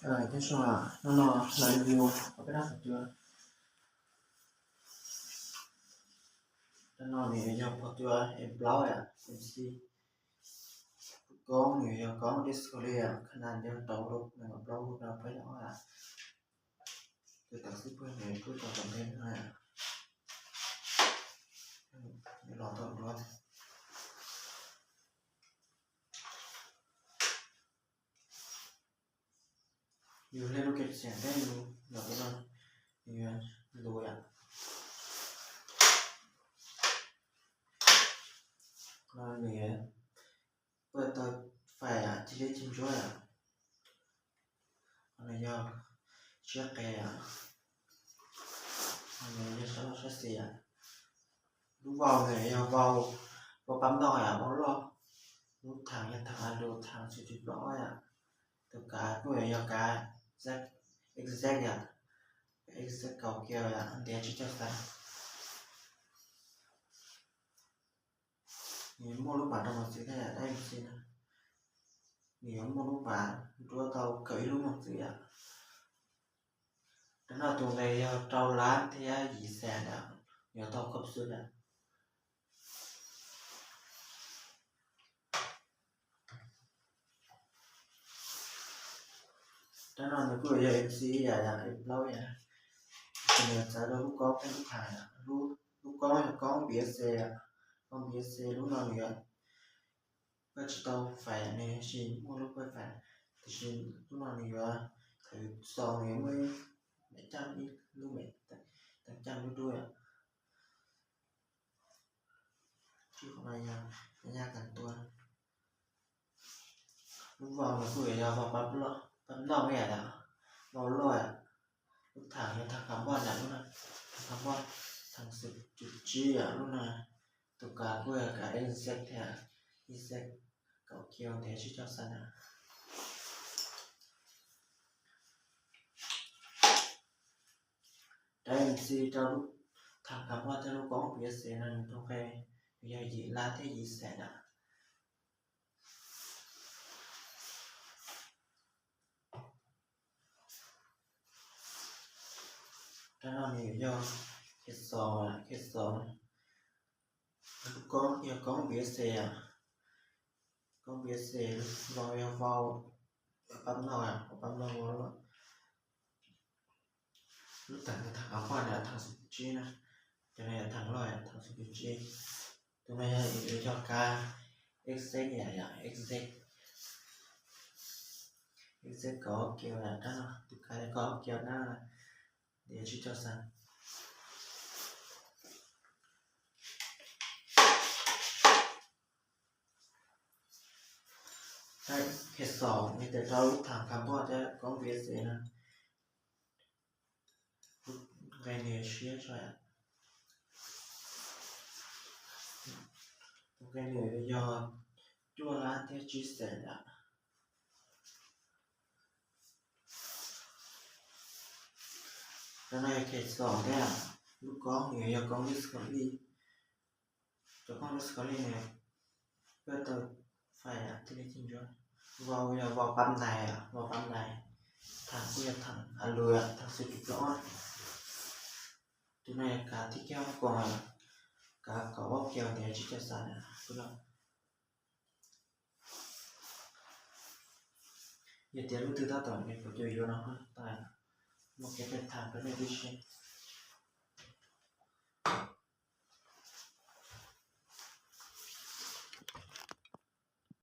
Ờ, nói chung là nó no là review của cái đó của tôi. Nó no này do của tôi em blog ạ, em xê. Có người do có Discord ạ, khả năng do tàu độc là blog là phải đó ạ. Tôi tặng shipper này cứ cho tổng thêm thôi ạ. Để lo tổng luôn. ຢູ່ໃນລູກເກັບສຽງໄດ້ຢູ່ ແລ້ວກໍຢູ່ໂດຍອະ ກໍເລີຍເປີດຕໍ່ໄຟອະ ທີ່ໄດ້ຈິງຈອຍອະ ອັນນີ້ຍອດເຊຍແກອະ ອັນນີ້ຍອດຊາເຊຍອະ. ລູກເວົ້າເລີຍ ເວົ້າ ເວົ້າປ້ຳນ້ອຍອະ ເວົ້າຫຼອກ ລູກຖັງ ທາງອາໂດ ທາງສຸດເລີຍອະ ໂຕກາ ໂຕຍອກາ ເອັກແຊັກ ເອັກແຊັກອະ ເອັກແຊັກເກົ່າແກ່ວອະ ອັນເດຍຈິເຈົ້າຊາ ນີ້ໝົດລູກບາດຕອງມາຊື້ໄດ້ ໄດ້ຊີ້ນະ ນີ້ໝົດລູກບາດ ຕົວເຕົາເກົ່າອີກລູກມັນຊື້ອະ. ຕະໜ້າຕົງໃດເຈົ້າລ້ານເທື່ອອີແສນແລ້ວ ເຈົ້າຕ້ອງຄົບສຸດແລ້ວ ຕະໜ້າຕົງໃດເຈົ້າເອັມຊີ ຢ່າ ຢ່າເອັມເລົາ ຢ່າ ເໜືອຈາກລູກກອງເປັນລູກຄ້າ ລູກ ລູກກອງ ກອງບີເອັສເອ ກອງບີເອັສເອ ລູກນ້ອງເໜືອ Vegetable fire ແມ່ຊິໝົດລູກໄຟຟ້າ ຊິລູກນ້ອງນີ້ວ່າ ຄືສອງນີ້ມື້ແມ່ຈ້ຳອີກ ລູກແມ່ຕັ້ງຈ້ຳຢູ່ດ້ວຍ ທີ່ຂອງມາຍາ ມາຍາກັນຕົວ ລູກເວົ້າລະຄືຍາວ່າປັບລະ ປັບນອກແມ່ນລະ ເວົ້າລອຍ ລູກຖັງ ທາງຄາບອນນະ ລູກນະ ທາງຄາບອນ ທາງສຸດຈຸດຈີອະ ລູກນະ ໂຕການເວີກາເອັນເຊັກແທ້ ອີເຊັກເກົ່າກ່ຽວແທ້ຊິເຈົ້າຊະນະ ໄດ້ເອັມຊີເຈົ້າ ທາງຄາບອນເຈົ້າລູກກອງບີເອັສເອນັ້ນ ໂຕແກ ຍາຢີລາເທຢີແສນນະ. ຕະໜ່ານີ້ເຈົ້າເຂດສອງ ເຂດສອງ ກອງ ກອງບີເອັສເອ ກອງບີເອັສເອ ເວົ້າ ເວົ້າ ປັບນ້ອຍ ປັບນ້ອຍ ເວົ້າ ທາງ ທາງອາຄວານະ ທາງສຸດຈີນະ ຈະໄດ້ທາງລອຍ ທາງສຸດຈີ ຕົວໃນເອກກາ ເອັກເຊັກ ເອັກເຊັກ ເອັກເຊັກກໍກ່ຽວນະ ຕົວກາກໍກ່ຽວນະ ເດຊິໂຈຊັນ ໃນເຂດສອງ ມີແຕ່ເຈົ້າທາງຄຳບອດ ແລະ ກອງບີເອັສເອນະ. ໄກເນເຊຍຊ່ອຍ ໄກເນຍອດ ຕົວລະເທດຈິແສນລະ ແລະ ໃນເຂດສອງແທ້ ລູກກອງເນຍ ກອງດິສຄັບເວີຣີ ເຈົ້າຂອງດິສຄັບເວີຣີເນຍ ເປີດເຕົາໄຟອະ ທີ່ໄດ້ຈິງຈອຍ ເວົ້າ ເວົ້າປາມໃດອະ ເວົ້າປາມໃດ ທາງເພື່ອນ ທາງອາເລຍ ທາງສຸດຈຸດອອນ ຈຸດໃນການທີ່ແກ້ວກ່ອນ ກາກໍເວົ້າແກ້ວແນວຈິດຈະສານະ ເພື່ອ Yo te lo te ta ta me ko yo yo na ha ta. Mo ke te ta pe me dice.